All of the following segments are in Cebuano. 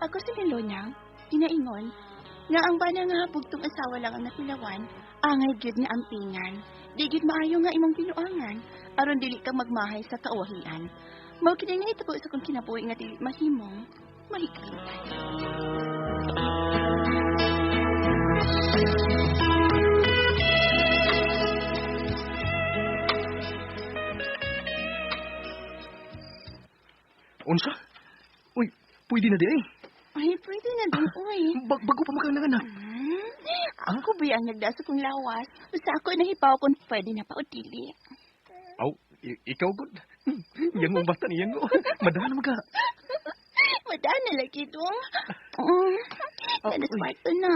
Ako si Melonyang, ginaingon, nga ang bana nga bugtong asawa lang ang napilawan, angay gyud nga ampingan. Di gyud maayo nga imong binuangan, aron dili ka magmahay sa kauwahian. Mao kini nga hitabo sa kong kinabuhi nga dili mahimong mahikalutan. Unsa? Uy, pwede na di ay. Ay, pwede na din, uy. Bago pa makang nanganak. Ako ba ang nagda sa kong lawas? Basta ako nahipaw kung pwede na pa o dili. Aw, ikaw gud. Yang mong bata niyang go. Madaan naman ka. Madaan na lagi dong. Oh, Tanas uy. kwarto na.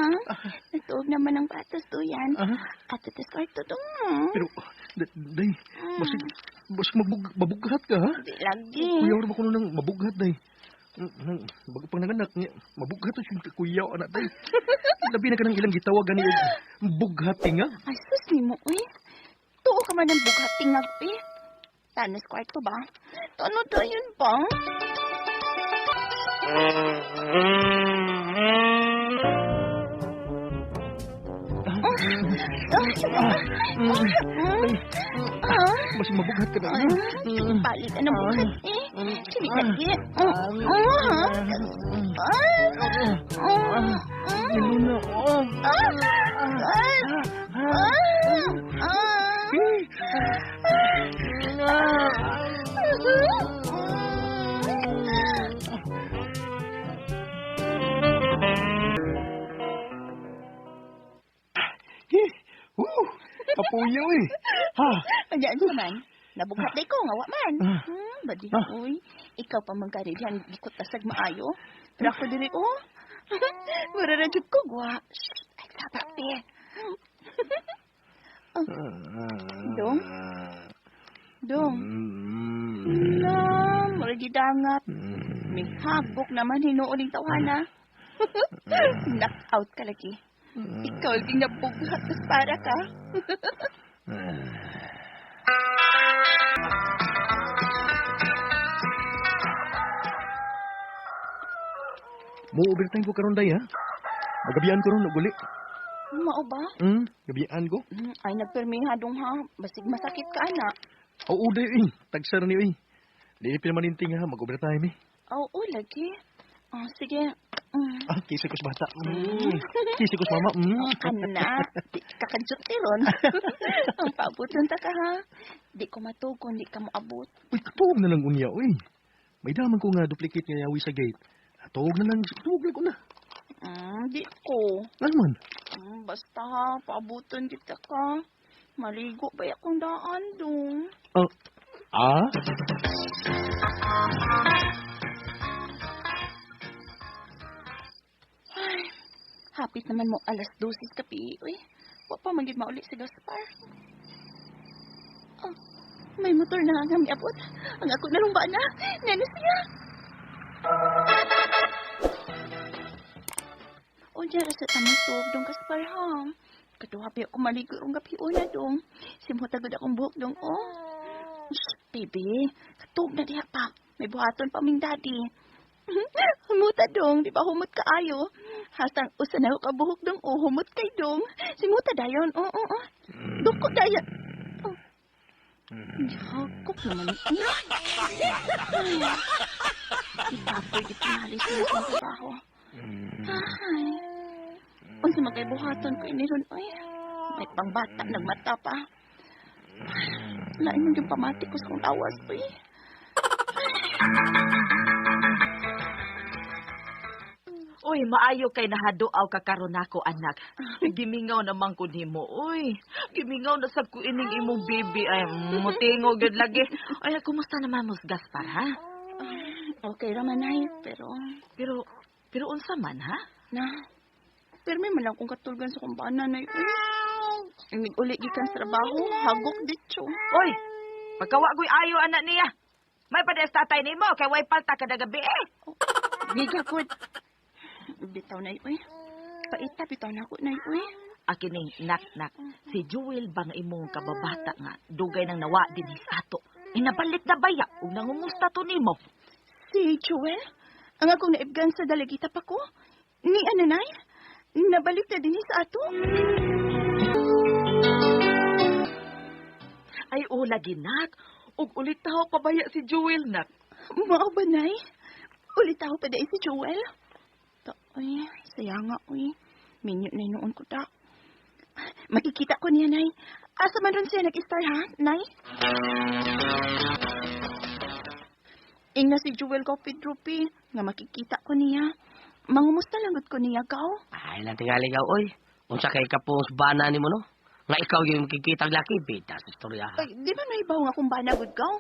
Natuog naman ang patas to yan. Ah, At tatas kwarto dong. pero, day, basig, basig mabughat ka, ha? Di lagi. Kuyaw ra ba kuno nang mabughat, day? Bago pang nanganak niya, mabughat to siya kuyaw, anak, day. Labi na ka ng ilang gitawag gani og bughat tinga. Ay, sus ni mo, uy. Tuo ka man ng bughat tingag, uy. Tanas kwarto ba? Tano dayon ba? Ah, Basig mabughat ka na. Ay, palit na ng bughat, eh. Sige, lagi. Luna, oh. Woo! Kapuyaw eh. Ha? Andiyan sa man. Nabughat day ko, nga wa man. Ah. Badi, Ah. uy. Ikaw pa man gani diyan, gikot tasag maayo. Pero ako diri, oh. Mura ra jud ko, gwa. Shh, ay, sabak, be. Oh. Dong? Dong. Na, mura gidangat. Mihagok naman hinuon ning tawhana. Knock out ka lagi. Ikaw lagi nabughat tas para ka. Mo overtime ko karon day ha. Magabian ko ron og uli. Mao ba? Gabian ko. Ay, nagpermiha dong ha. Basig masakit ka, anak. Oo day eh. Tagsar ni oy. Dili pa naman inting ha, mag-overtime eh. Oo, lagi. Oh, sige. Ah, kisa ko sa bata. Kisa ko sa mama. Anak, di ka kadyot ron. Ang paabot lang ta ka ha. Di ko matuog kung di ka moabot. Uy, tuog na lang unya oy. May daman ko nga duplicate nga yawi sa gate. Tuog na lang, tuog lang ko na. Di ko. Ano man? Basta ha, paabutan kita ka. Maligo ba akong daan dong? Ah? Ay, hapit naman mo 12:00 kapi. Uy, wa pa man gid mauli si Gaspar. Oh, may motor na nga miabot. Ang ako na ba na? Nano siya? O, dyan sa tamatog dong Gaspar ha. Kaduha pa ako maligo rong gabi una dong. Simhot agad akong buhok dong, oh. Shh, baby, katug na diha pa. May buhaton pa ming daddy. Humuta dong, di ba humot ka ayo? Hastang usa na ka buhok dong, oh, humot kay dong. Simuta dayon, oo, oo, oo. Duko dayon. Oh. Hakop naman. Ay, ipapoy di pinali sila sa trabaho. Ay, unsa man kay buhaton ko ini ron, oy. May pangbata, nagmata pa. Lain man yung pamati ko sa kong lawas, oy. Uy, maayo kay nahaduaw ka karon nako, anak. Gimingaw naman ko nimo. Uy, gimingaw na sab ko ining imong baby. Ay, mutingo gyud lagi. Ay, kumusta naman mo Gaspar, ha? Okay ra man ay, pero Pero unsa man, ha? na pero may man lang kong katulgan sa kong bana na uy. Imig uli gikan sa trabaho, hagok ditso. Uy, pagkawa ko'y ayo anak niya. May padayas tatay nimo kay way palta kada gabi eh. Giga ko. Bitaw na uy. Paita bitaw na ako na uy. Akining nak nak si Jewel bang imong kababata nga dugay nang nawa dinhi sa ato. Inabalik na baya ug nangumusta to nimo. Si Joel? Ang akong naibgan sa dalagita pa ko? Ni ananay? Nabalik na din sa ato? Ay o lagi nak, ug ulitaw pa baya si Jewel nak. Mao ba, Nay? Ulitaw pa dahil si Joel? Ta, uy, saya nga, uy. Minyo na noon ko ta. Makikita ko niya, Nay. Asa man ron siya nag-star, ha, Nay? Ingna si Joel ko, Pedro P, nga makikita ko niya. Mangumusta lang gud ko niya, gaw. Ay, lang tingali gaw, oy. Unsa kay kapos bana nimo no? Nga ikaw yung makikita ang laki, bida sa istorya. Ay, di ba naibaw nga kung bana gud gaw?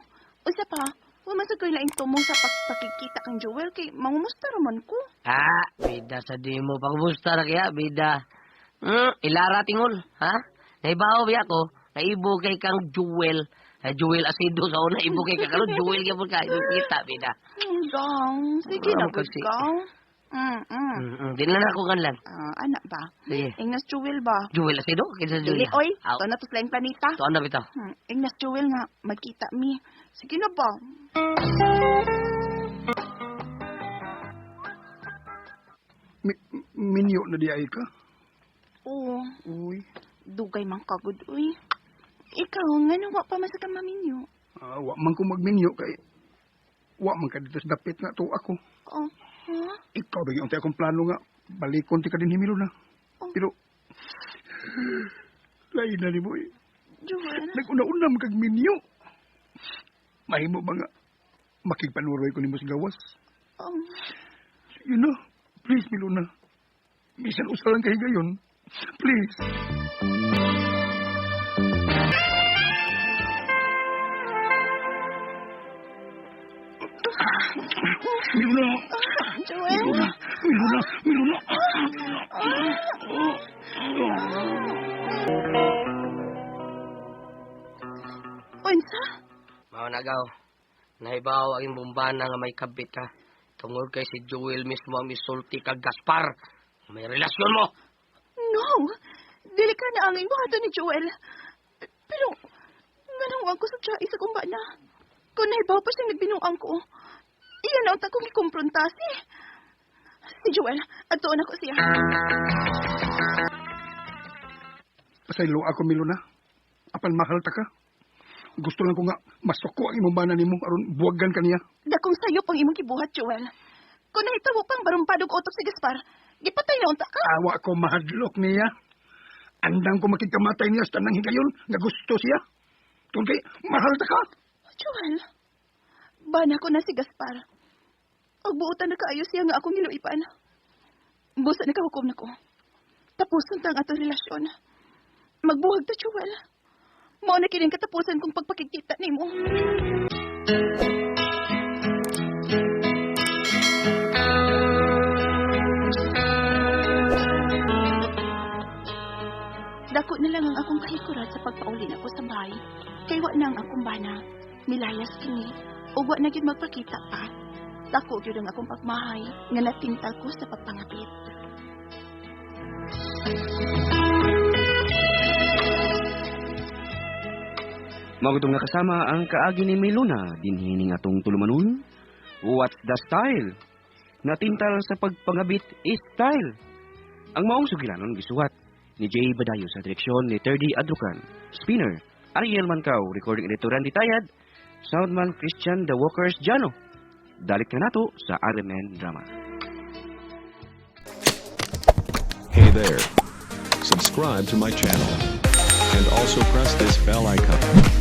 Usa pa, wa man sad ko'y laing tumong sa pagpakikita kang Joel kay mangumusta raman ko. Ah, bida sa di mo pagbusta na kaya, bida. Ilara tingol, ha? Naibaw biya ko, naibo kay kang Jewel. Ay, Jewel Asido sa una, ibo kay ka karon Jewel gyapon ka, kita bida. Gaw, sige na Ano gud kasi? gaw. Di na ako kanlan. Ah, anak ba? Sige. Ingnas Jewel ba? Jewel Asido, kinsa Jewel? Dili oy, Aw, to na to sa laing planeta. tuan na bitaw. Ingnas Jewel nga magkita mi. Sige na ba? Minyo na di ay ka. Oo, Uy. dugay man kagud uy. Ikaw ngano wa pa man sa ka maminyo? Ah, wa man ko magminyo kay wa man ka dito sa dapit nga to ako. Oh, ha? Ikaw ba yung akong plano nga balikon ti ka din himilo na. Oh. Pero lain na ni boy. Joel. Nag-una-una man kag minyo. Mahimo ba nga makigpanuroy ko nimo sa gawas? Oh, Sige na. Please, Milona. Bisan usa lang kay gayon. Please. Milona! Joel. Milona! Milona! Milona! Unsa? Mao na gaw. Naibaw ang imong bana nga may kabit ka. Tungod kay si Jewel mismo ang misulti kag Gaspar. May relasyon mo. No. Dili ka na ang buhaton ni Joel. Pero nganong wa ko sa tiya isa kong bana. Kung naibaw pa siyang nagbinuang ko, iyan ang takong ikumpronta si. Si Joel, adtoon ako siya. Pasaylo ako, Milona. Apan mahal ta ka. Gusto lang ko nga masuko ang imong bana nimo aron buwagan ka niya. Dakong sayop ang imong gibuhat, Joel. Kung nahitabo pang barumpadog utok si Gaspar, gipatay na unta ka. Awa ko mahadlok niya. Andang ko makikamatay niya sa tanang higayon nga gusto siya. Tungkol kay mahal ta ka. Joel, bana ko na si Gaspar. Og buotan na kaayo siya nga akong giluipan. Busa na kahukom na ko. Tapuson ta ang atong relasyon. Magbuhag ta, Joel. Mao na kining katapusan kong pagpakikita nimo. Dako na lang ang akong kahikurat sa pagpauli nako sa bahay. Kay wa na ang akong bana. Milayas kini. Ug wa na gyud magpakita pa. Dako gyud ang akong pagmahay nga natintal ko sa pagpangapit. Magutong nga kasama ang kaagi ni Milona dinhi ning atong tulumanon. What's the style? Natintal sa pagpangabit is style. Ang maong sugilanon gisuwat ni Jay Badayo sa direksyon ni Terdy Adrucan. Spinner, Ariel Mancao, recording editor Randy Tayad, soundman Christian The Walkers Jano. Dalik na nato sa RMN Drama. Hey there. Subscribe to my channel. And also press this bell icon.